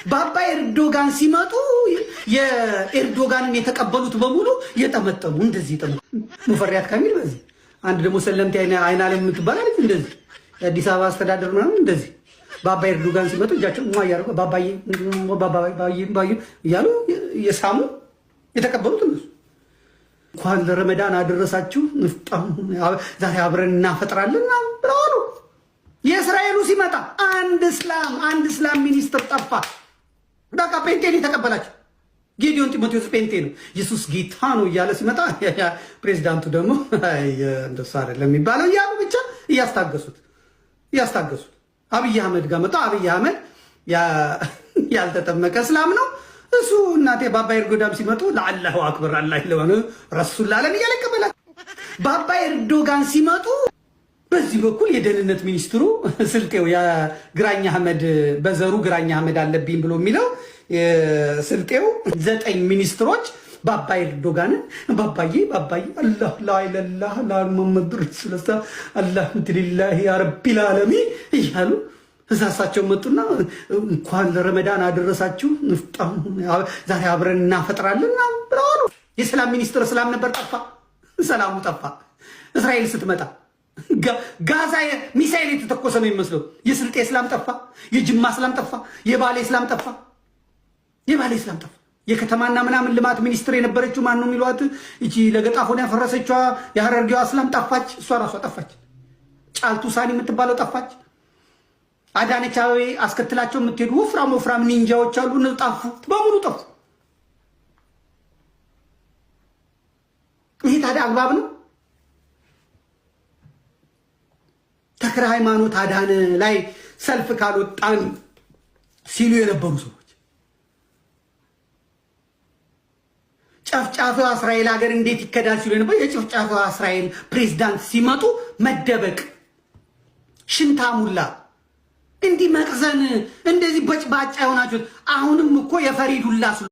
ባባ ኤርዶጋን ሲመጡ የኤርዶጋንን የተቀበሉት በሙሉ የጠመጠሙ እንደዚህ የጠመጠሙ ሙፈሪያት ካሚል በዚህ አንድ ደግሞ ሰለምቴ አይን አለም የምትባል አለች እንደዚህ የአዲስ አበባ አስተዳደር ምናምን እንደዚህ ባባ ኤርዶጋን ሲመጡ እጃቸው እያደረጉ ባባዬ ባባዬ እያሉ እየሳሙ የተቀበሉት እነሱ። እንኳን ለረመዳን አደረሳችሁ፣ ዛሬ አብረን እናፈጥራለን ብለው አሉ። የእስራኤሉ ሲመጣ አንድ እስላም አንድ እስላም ሚኒስትር ጠፋ። በቃ ጴንጤን የተቀበላቸው ጌዲዮን ጢሞቴዎስ ጴንጤ ነው፣ ኢየሱስ ጌታ ነው እያለ ሲመጣ ፕሬዚዳንቱ ደግሞ እንደሱ አይደለም የሚባለው እያሉ ብቻ እያስታገሱት እያስታገሱት አብይ አህመድ ጋር መጣ። አብይ አህመድ ያልተጠመቀ እስላም ነው እሱ። እናቴ ባባ ኤርዶጋን ሲመጡ ለአላሁ አክበር አላ ለሆነ ረሱል ላለም እያለ ይቀበላል። ባባ ኤርዶጋን ሲመጡ በዚህ በኩል የደህንነት ሚኒስትሩ ስልጤው የግራኝ አህመድ በዘሩ ግራኝ አህመድ አለብኝ ብሎ የሚለው ስልጤው 9 ሚኒስትሮች ባባ ኤርዶጋንን ባባዬ ባባዬ አላህ ላኢላሃ ላ ሙሐመድ ረሱሉላህ አልሐምዱሊላህ ያ ረቢል ዓለሚን እያሉ እዛ እሳቸው መጡና እንኳን ለረመዳን አደረሳችሁ፣ ዛሬ አብረን እናፈጥራለን ብለው አሉ። የሰላም ሚኒስትር እስላም ነበር፣ ጠፋ። ሰላሙ ጠፋ። እስራኤል ስትመጣ ጋዛ ሚሳኤል የተተኮሰ ነው የሚመስለው። የስልጤ እስላም ጠፋ፣ የጅማ እስላም ጠፋ፣ የባሌ እስላም ጠፋ፣ የባሌ እስላም ጠፋ። የከተማና ምናምን ልማት ሚኒስትር የነበረችው ማን ነው የሚሏት እቺ ለገጣፎን ያፈረሰችዋ የሀረርጌዋ እስላም ጠፋች። እሷ ራሷ ጠፋች። ጫልቱ ሳኒ የምትባለው ጠፋች። አዳነች አቤቤ አስከትላቸው የምትሄዱ ወፍራም ወፍራም ኒንጃዎች አሉ። እነሱ ጠፉ፣ በሙሉ ጠፉ። ይሄ ታዲያ አግባብ ነው? ተክለ ሃይማኖት አዳነ ላይ ሰልፍ ካልወጣን ሲሉ የነበሩ ሰዎች ጨፍጫፊዋ እስራኤል ሀገር እንዴት ይከዳል ሲሉ የነበሩ የጨፍጫፊዋ እስራኤል ፕሬዝዳንት ሲመጡ መደበቅ፣ ሽንታሙላ እንዲህ መቅዘን፣ እንደዚህ በጭባጫ የሆናችሁት አሁንም እኮ የፈሪዱላ